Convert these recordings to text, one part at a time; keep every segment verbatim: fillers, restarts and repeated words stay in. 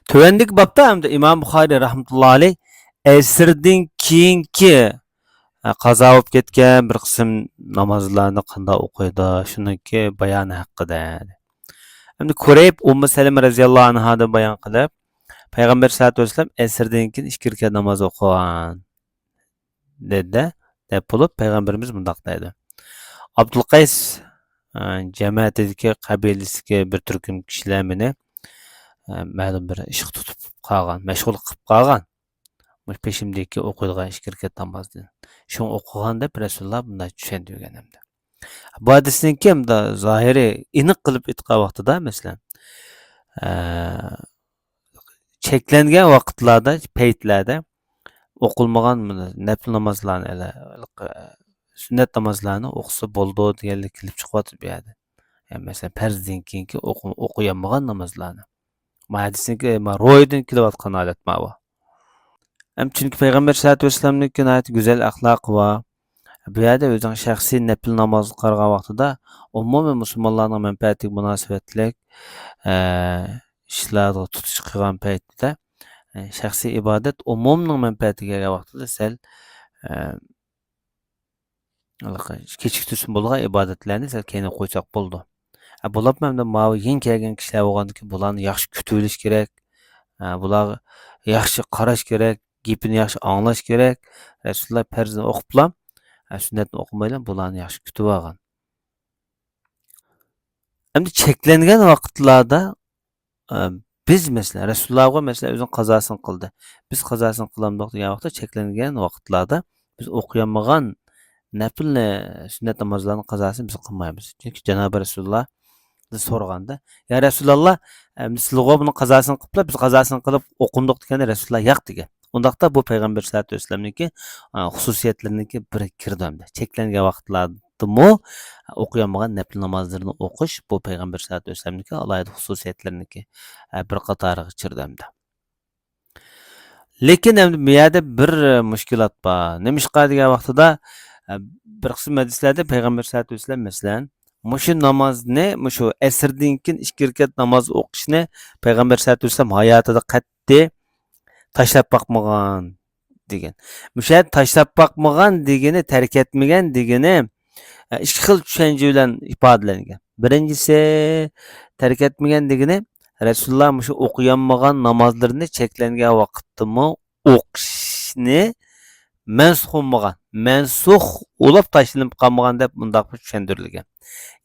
تۆۋەندىكى بابتا ئەمدى ئىمام بۇخارىي رەھمەتۇللاھى ئەلەيھ ئەسىردىن كېيىنكى، ئە، قازا بولۇپ كەتكەن بىر قىسىم نامازلارنى قانداق ئوقۇيدۇ، شۇنىڭكى بايانى ھەققىدە. ئەمدى كۇرەيب ئۇممۇ سەلەمە رەزىياللاھۇ ئەنھادىن بايان قىلىپ، پەيغەمبەر سەللەللاھۇ ئەلەيھى ۋەسەللەم ئەسىردىن كېيىن ئىككى رەكەت ناماز ئوقۇغان. دېدى، دەپ بولۇپ، پەيغەمبىرىمىز مۇنداق دەيدۇ: ئابدۇلقەيس، ئە، جەمەتىدىكى، قەبىلىسىدىكى بىر تۈركۈم كىشىلەر مېنى، ئە، مەلۇم بىر ئىشقا تۇتۇپ قالغان، مەشغۇل قىلىپ قالغان. مۇشۇ پېشىمدىكى ئوقۇيدىغان ئىككى رەكەت نامازدىن. شۇڭا ئوقۇغان دەپ رەسۇلۇللا بۇنداق چۈشەندۈرگەن ئەمدى. بۇ ھەدىسنىڭكى ئەمدى زاھىرى ئېنىق قىلىپ ئېيتقان ۋاقتىدا، مەسىلەن، ئە، چەكلەنگەن ۋاقىتلاردا، پەيتلەردە ئوقۇلمىغان نەپلى نامازلارنى، سۈننەت نامازلارنى ئوقۇسا بولىدۇ دېگەنلىك كېلىپ چىقىۋاتىدۇ بۇ يەردە. يەنى مەسىلەن، پەرزدىن كېيىنكى ئوقۇ-، ئوقۇيالمىغان نامازلارنى. ما ھەدىسنىڭكى، ما روھىدىن كېلىۋاتقان ھالەت ماۋۇ. ھەم چۈنكى پەيغەمبەر سەللەللاھۇ ئەلەيھى ۋەسەللەمنىڭكى ناھايىتى گۈزەل ئەخلاقى بار. بۇ يەردە ئۆزىنىڭ شەخسىي نەپلى نامازغا قارىغان ۋاقتىدا، ئومۇمىي مۇسۇلمانلارنىڭ مەنپەئەتىگە مۇناسىۋەتلىك، ئە، ئىشلارغا تۇتۇش قىلغان پەيتىدە، ئە، شەخسىي ئىبادەت ئومۇمنىڭ مەنپەئەتىگە كەلگەن ۋاقتىدا سەل، ئە، ھېلىقى كېچىكتۈرسىمۇ بولىدىغان ئىبادەتلەرنى سەل كەينىگە قويساق بولىدۇ. ئە، بولۇپمۇ ئەمدى ماۋۇ يېڭى كەلگەن كىشىلەر بولغاندىكىن بۇلارنى ياخشى كۈتۈۋېلىش كېرەك. ئە، بۇلارغا ياخشى قاراش كېرەك، گېپىنى ياخشى ئاڭلاش كېرەك. رەسۇلۇللا پەرزنى ئوقۇپلا، ئە، سۈننەتنى ئوقۇمايلا بۇلارنى ياخشى كۈتۈۋالغان. ئەمدى چەكلەنگەن ۋاقىتلاردا، ئە، بىز مەسىلەن، رەسۇلۇللاغا مەسىلەن ئۆزىنىڭ قازاسىنى قىلدى. بىز قازاسىنى قىلامدۇق دېگەن ۋاقىتتا چەكلەنگەن ۋاقىتلاردا بىز ئوقۇيالمىغان نەپىل، ئە، سۈننەت نامازلارنىڭ قازاسىنى بىز قىلمايمىز. چۈنكى جانابى رەسۇلۇللا سورىغاندا، يا رەسۇلاللا، ئەمدى سىلىغۇ بۇنىڭ قازاسىنى قىپلا، بىز قازاسىنى قىلىپ ئوقۇمدۇق دېگەندە رەسۇلۇللا ياق دېگەن. ئۇنداقتا بۇ پەيغەمبەر سەللەللاھۇ ئەلەيھى ۋەسەللەمنىڭكى، ئا، خۇسۇسىيەتلىرىنىڭكى بىرىگە كىرىدۇ ئەمدى. چەكلەنگەن ۋاقىتلاردىمۇ ئوقۇيالمىغان نەپلى نامازلىرىنى ئوقۇش بۇ پەيغەمبەر سەللەللاھۇ ئەلەيھى ۋەسەللەمنىڭكى ئالاھىدە خۇسۇسىيەتلىرىنىڭكى، ئە، بىر قاتارىغا كىرىدۇ ئەمدى. لېكىن ئەمدى بۇ يەردە بىر، ئە، مۈشكۈلات بار. نېمىشقا دېگەن ۋاقتىدا، ئە، بىر قىسىم ھەدىسلەردە پەيغەمبەر سەللەللاھۇ ئەلەيھى ۋەسەللەم، مەسىلەن، مۇشۇ نامازنى، مۇشۇ ئەسىردىن كېيىن ئىككى رەكەت ناماز ئوقۇشنى پەيغەمبەر سەللەللاھۇ ئەلەيھى ۋەسەللەم ھاياتىدا قەتئىي تاشلاپ باقمىغان دېگەن. مۇشۇ يەردە تاشلاپ باقمىغان دېگىنى، تەرك ئەتمىگەن دېگىنى، ئە، ئىككى خىل چۈشەنچە بىلەن ئىپادىلەنگەن. بىرىنچىسى، تەرك ئەتمىگەن دېگىنى، رەسۇلۇللا مۇشۇ ئوقۇيالمىغان نامازلىرىنى چەكلەنگەن ۋاقىتتىمۇ ئوقۇشنى مەنسۇخ قىلمىغان، مەنسۇخ بولۇپ تاشلىنىپ قالمىغان دەپ مۇنداق چۈشەندۈرۈلگەن.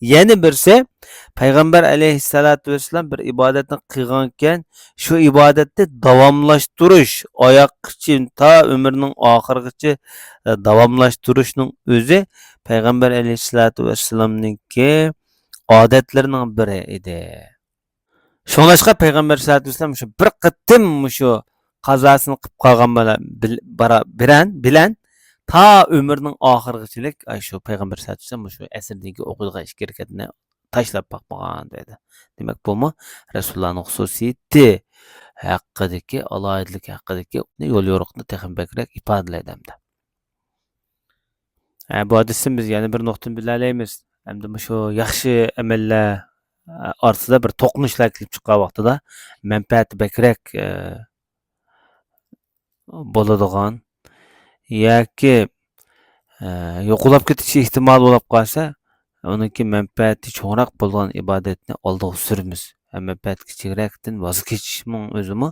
يەنە بىرسى، پەيغەمبەر ئەلەيھىسسالاتۇ ۋەسسالام بىر ئىبادەتنى قىلغانكەن، شۇ ئىبادەتنى داۋاملاشتۇرۇش، ئاياغقىچە، تا ئۆمرىنىڭ ئاخىرىغىچە، ئە، داۋاملاشتۇرۇشنىڭ ئۆزى پەيغەمبەر ئەلەيھىسسالاتۇ ۋەسسالامنىڭكى ئادەتلىرىنىڭ بىرى ئىدى. شۇڭلاشقا پەيغەمبەر سەللەللاھۇ ئەلەيھى ۋەسەللەم مۇشۇ بىر قېتىم مۇشۇ قازاسىنى قىلىپ قالغان بىلەن، بىل-، بارا-، بىلەن، بىلەن تا ئۆمرىنىڭ ئاخىرىغىچىلىك، ئاي، شۇ پەيغەمبەر سەللەللاھۇ ئەلەيھى ۋەسەللەم مۇشۇ ئەسىردىن كېيىن ئوقۇيدىغان ئىككى رەكەتنى تاشلاپ باقمىغان دەيدۇ. دېمەك، بۇمۇ رەسۇلۇللانىڭ خۇسۇسىيىتى ھەققىدىكى، ئالاھىدىلىكى ھەققىدىكى يول يورۇقنى تېخىمۇ بەكرەك ئىپادىلەيدۇ ئەمدى. ھە، بۇ ھەدىستىن بىز يەنە بىر نۇقتىنى بىلەلەيمىز. ئەمدى مۇشۇ ياخشى ئەمەللەر، ئە، ئارىسىدا بىر توقۇنۇشلار كېلىپ چىققان ۋاقتىدا مەنپەئەتى بەكرەك، ئە، بولىدىغان ياكى، ئە، يوقىلاپ كېتىش ئېھتىمالى بولۇپ قالسا، ئۇنىڭكى مەنپەئەتى چوڭراق بولىدىغان ئىبادەتنى ئالدىغا سۈرىمىز. ھە، مەنپەئەت كىچىكرەكتىن ۋاز كېچىشنىڭ ئۆزىمۇ،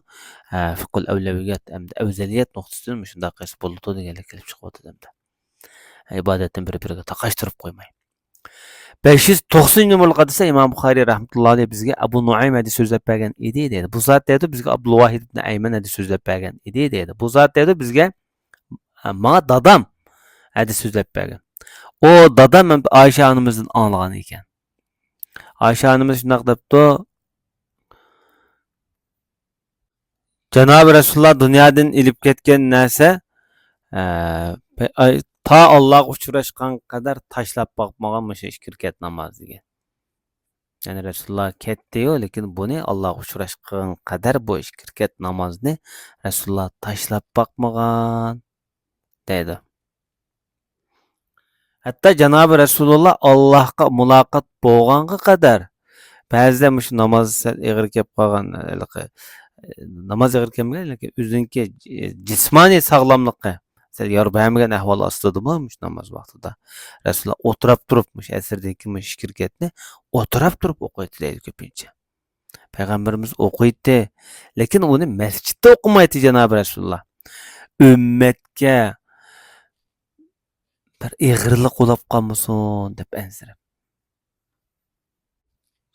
ھە، فىقھۇل ئەۋلەۋىيات ھەمدە ئەۋزەلىيەت نۇقتىسىدىن مۇشۇنداق قىلسا بولىدۇ دېگەنلىك كېلىپ چىقىۋاتىدۇ ئەمدى. ئىبادەتنى بىر-بىرىگە تاقاشتۇرۇپ قويماي. بەش يۈز توقسان نومۇرلۇق ھەدىستە ئىمام بۇخارىي رەھمەتۇللاھى ئەلەيھى بىزگە ئەبۇ نۇئەيم ھەدىس سۆزلەپ بەرگەن ئىدى دەيدۇ. بۇ زات دەيدۇ بىزگە ئابدۇلۋاھىد ئىبنى ئەيمەن ھەدىس سۆزلەپ بەرگەن ئىدى دەيدۇ. بۇ زات دەيدۇ بىزگە، ھە، ماڭا دادام ھەدىس سۆزلەپ بەرگەن. ئۇ دادام ئەمدى ئائىشە ئانىمىزدىن ئاڭلىغان ئىكەن. ئائىشە ئانىمىز شۇنداق دەپتۇ، جانابى رەسۇلۇللا دۇنيادىن ئېلىپ كەتكەن نەرسە، ئە، پە-، ئاي، تا ئاللاغا ئۇچراشقان قەدەر تاشلاپ باقمىغان مۇشۇ ئىككى رەكەت ناماز دېگەن. يەنى رەسۇلۇللا كەتتى-يۇ، لېكىن بۇنى ئاللاغا ئۇچراشقان قەدەر بۇ ئىككى رەكەت نامازنى رەسۇلۇللا تاشلاپ باقمىغان دەيدۇ. ھەتتا جانابى رەسۇلۇللا ئاللاھقا مۇلاقات بولغانغا قەدەر، بەزىدە مۇشۇ ناماز سەل ئېغىر كېلىپ قالغان، ھېلىقى، ناماز ئېغىر كەلمىگەن، لېكىن ئۆزىنىڭكى جىسمانىي ساغلاملىقى سەل يار بەرمىگەن ئەھۋال ئاستىدىمۇ مۇشۇ ناماز ۋاقتىدا رەسۇلۇللا ئولتۇراپ تۇرۇپ، مۇشۇ ئەسىردىن كېيىن مۇشۇ ئىككى رەكەتنى ئولتۇراپ تۇرۇپ ئوقۇيتتى دەيدۇ كۆپىنچە. پەيغەمبىرىمىز ئوقۇيتتى، لېكىن ئۇنى مەسچىتتە ئوقۇمايتتى جانابى رەسۇلۇللا. ئۈممەتكە بىر ئېغىرلىق بولۇپ قالمىسۇن دەپ ئەنسىرەپ.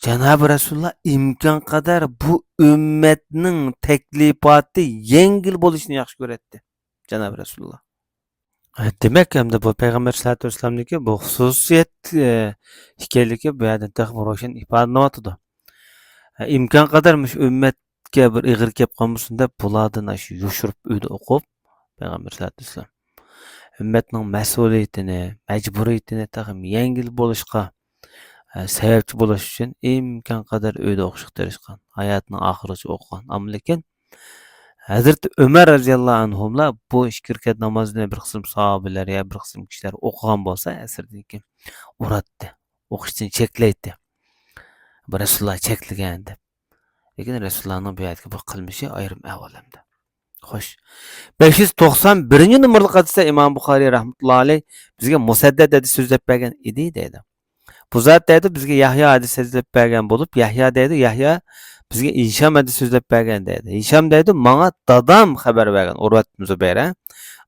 جانابى رەسۇلۇللا ئىمكانقەدەر بۇ ئۈممەتنىڭ تەكلىپاتى يەڭگىل بولۇشىنى ياخشى كۆرەتتى، جانابى رەسۇلۇللا. دېمەك، ئەمدى بۇ پەيغەمبەر سەللەللاھۇ ئەلەيھى ۋەسەللەمنىڭكى بۇ خۇسۇسىيەت، ئە، ئىكەنلىكى بۇ يەردىن تېخىمۇ روشەن ئىپادىلىنىۋاتىدۇ. ئە، ئىمكانقەدەر مۇشۇ ئۈممەتكە بىر ئېغىر كەپ قالمىسۇن دەپ، بۇلاردىن ئاشۇ يوشۇرۇپ ئۆيدە ئوقۇپ، پەيغەمبەر سەللەللاھۇ ئەلەيھى ۋەسەللەم ئۈممەتنىڭ مەسئۇلىيىتىنى، مەجبۇرىيىتىنى تېخىمۇ يەڭگىل بولۇشقا، ئە، سەۋەبچى بولۇش ئۈچۈن ئىمكانقەدەر ئۆيدە ئوقۇشقا تىرىشقان، ھاياتىنىڭ ئاخىرىغىچە ئوقۇغان. ئەمما لېكىن ھەزرىتى ئۆمەر رەزىياللاھۇ ئەنھۇملا بۇ ئىككى رەكەت نامازنى بىر قىسىم ساھابىلەر يا بىر قىسىم كىشىلەر ئوقۇغان بولسا، ئەسىردىن كېيىن ئۇراتتى، ئوقۇشتىن چەكلەيتتى. بۇ رەسۇلۇللا چەكلىگەن دەپ. لېكىن رەسۇلۇللانىڭ بۇ يەردىكى بۇ قىلمىشى ئايرىم ئەھۋال ئەمدى. خوش. بەش يۈز توقسان بىرىنچى نومۇرلۇق ھەدىستە ئىمام بۇخارىي رەھمەتۇللا ئەلەيھ بىزگە مۇسەددەد ھەدىس سۆزلەپ بەرگەن ئىدى دەيدۇ. بۇ زات دەيدۇ، بىزگە يەھيا ھەدىس سۆزلەپ بەرگەن بولۇپ، يەھيا دەيدۇ، يەھيا بىزگە ھىشام ھەدىس سۆزلەپ بەرگەن دەيدۇ. ھىشام دەيدۇ، ماڭا دادام خەۋەر بەرگەن، ئۇرۋەت ئىبن زۇبەير، ھە.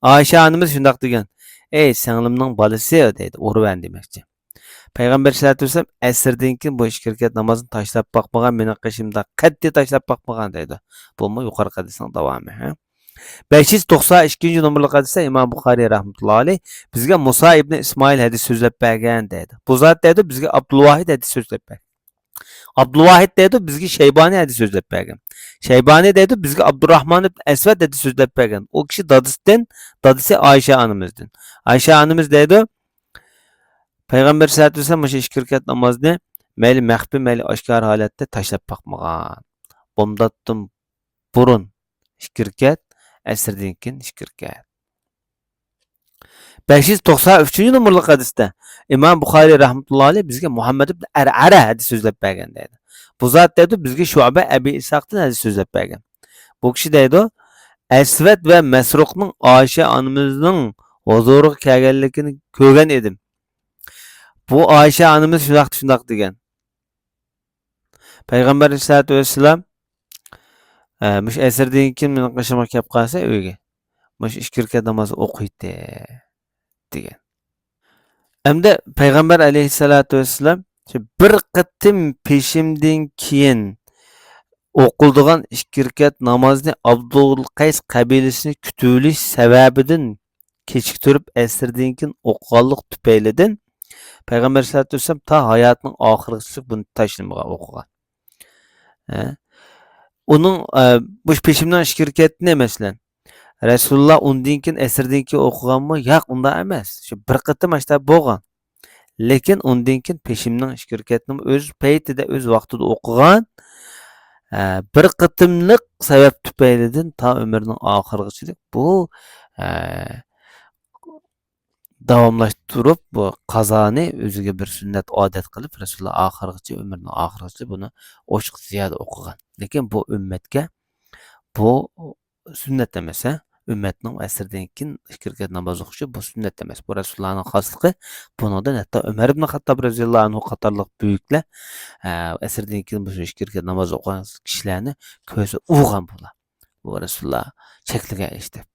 ئائىشە ئانىمىز شۇنداق دېگەن، ئەي سىڭلىمنىڭ بالىسى دەيدۇ، ئۇرۋەنى دېمەكچى. پەيغەمبەر سەللەللاھۇ ئەلەيھى ۋەسەللەم ئەسىردىن كېيىن بۇ ئىككى رەكەت نامازنى تاشلاپ باقمىغان، مېنىڭ قېشىمدا قەتئىي تاشلاپ باقمىغان دەيدۇ. بۇمۇ يۇقىرىقى ھەدىسنىڭ داۋامى، ھە. بەش يۈز توقسان ئىككىنچى نومۇرلۇق ھەدىستە ئىمام بۇخارىي رەھمەتۇللا ئەلەيھ بىزگە مۇسا ئىبنى ئىسمائىل ھەدىس سۆزلەپ بەرگەن دەيدۇ. بۇ زات دەيدۇ، بىزگە ئابدۇلۋاھىد ھەدىس سۆزلەپ بەرگەن. ئابدۇلۋاھىد دەيدۇ، بىزگە شەيبانى ھەدىس سۆزلەپ بەرگەن. شەيبانى دەيدۇ، بىزگە ئابدۇرراھمان ئىبن ئەسۋەد ھەدىس سۆزلەپ بەرگەن. ئۇ كىشى دادىسىدىن، دادىسى ئائىشە ئانىمىزدىن. ئائىشە ئانىمىز دەيدۇ، پەيغەمبەر سەللەللاھۇ ئەلەيھى ۋەسەللەم مۇشۇ ئىككى رەكەت نامازنى مەيلى مەخپىي، مەيلى ئاشكارا ھالەتتە تاشلاپ باقمىغان. بامداتتىن بۇرۇن ئىككى رەكەت، ئەسىردىن كېيىن ئىككى رەكەت. بەش يۈز توقسان ئۈچىنچى نومۇرلۇق ھەدىستە ئىمام بۇخارىي رەھمەتۇللا ئەلەيھ بىزگە مۇھەممەد ئىبن ئەرئەرە ھەدىس سۆزلەپ بەرگەن دەيدۇ. بۇ زات دەيدۇ، بىزگە شۇئبە ئەبى ئىسھاقتىن ھەدىس سۆزلەپ بەرگەن. بۇ كىشى دەيدۇ، ئەسۋەد ۋە مەسرۇقنىڭ ئائىشە ئانىمىزنىڭ ھۇزۇرىغا كەلگەنلىكىنى كۆرگەن ئىدىم. بۇ ئائىشە ئانىمىز شۇنداق، شۇنداق دېگەن. پەيغەمبەر ئەلەيھىسسالاتۇ ۋەسسالام، ئە، مۇشۇ ئەسىردىن كېيىن مېنىڭ قېشىمغا كەپ قالسا ئۆيگە، مۇشۇ ئىككى رەكەت ناماز ئوقۇيتتى، دېگەن. ئەمدى پەيغەمبەر ئەلەيھىسسالاتۇ ۋەسسالام شۇ بىر قېتىم پېشىمدىن كېيىن ئوقۇلىدىغان ئىككى رەكەت نامازنى ئابدۇل قەيس قەبىلىسىنى كۈتۈۋېلىش سەۋەبىدىن كېچىكتۈرۈپ ئەسىردىن كېيىن ئوقۇغانلىق تۈپەيلىدىن پەيغەمبەر سەللەللاھۇ ئەلەيھى ۋەسەللەم تا ھاياتىنىڭ ئاخىرىغىچە بۇنى تاشلىمىغان، ئوقۇغان. ھە؟ ئۇنىڭ، ئە، بۇ پېشىمنىڭ ئىككى رەكەتنى، مەسىلەن، رەسۇلۇللا ئۇندىن كېيىن، ئەسىردىن كېيىن ئوقۇغانمۇ؟ ياق، ئۇنداق ئەمەس. شۇ بىر قېتىم ئاشتا بولغان. لېكىن ئۇندىن كېيىن پېشىمنىڭ ئىككى رەكەتنىمۇ ئۆز پەيتىدە، ئۆز ۋاقتىدا ئوقۇغان. ئە، بىر قېتىملىق سەۋەب تۈپەيلىدىن تا ئۆمرىنىڭ ئاخىرىغىچىلىك بۇ، ئە، داۋاملاشتۇرۇپ، بۇ قازانى ئۆزىگە بىر سۈننەت ئادەت قىلىپ، رەسۇلۇللا ئاخىرغىچە، ئۆمرىنىڭ ئاخىرىغىچە بۇنى ئوچۇق زىيادە ئوقۇغان. لېكىن بۇ ئۈممەتكە بۇ سۈننەت ئەمەس، ھە؟ ئۈممەتنىڭ ئەسىردىن كېيىن ئىككى رەكەت ناماز ئوقۇشى بۇ سۈننەت ئەمەس. بۇ رەسۇلۇللانىڭ خاسلىقى. بۇنىڭدىن ھەتتا ئۆمەر ئىبن خاتتاب رەزىياللاھۇ ئەنھۇ قاتارلىق بۈيۈكلەر، ئە، ئەسىردىن كېيىن بۇ ئىككى رەكەت ناماز ئوقۇغان كىشىلەرنى كۆزى ئۇرغان بۇلار. بۇ رەسۇلۇللا چەكلىگەن ئىش دەپ.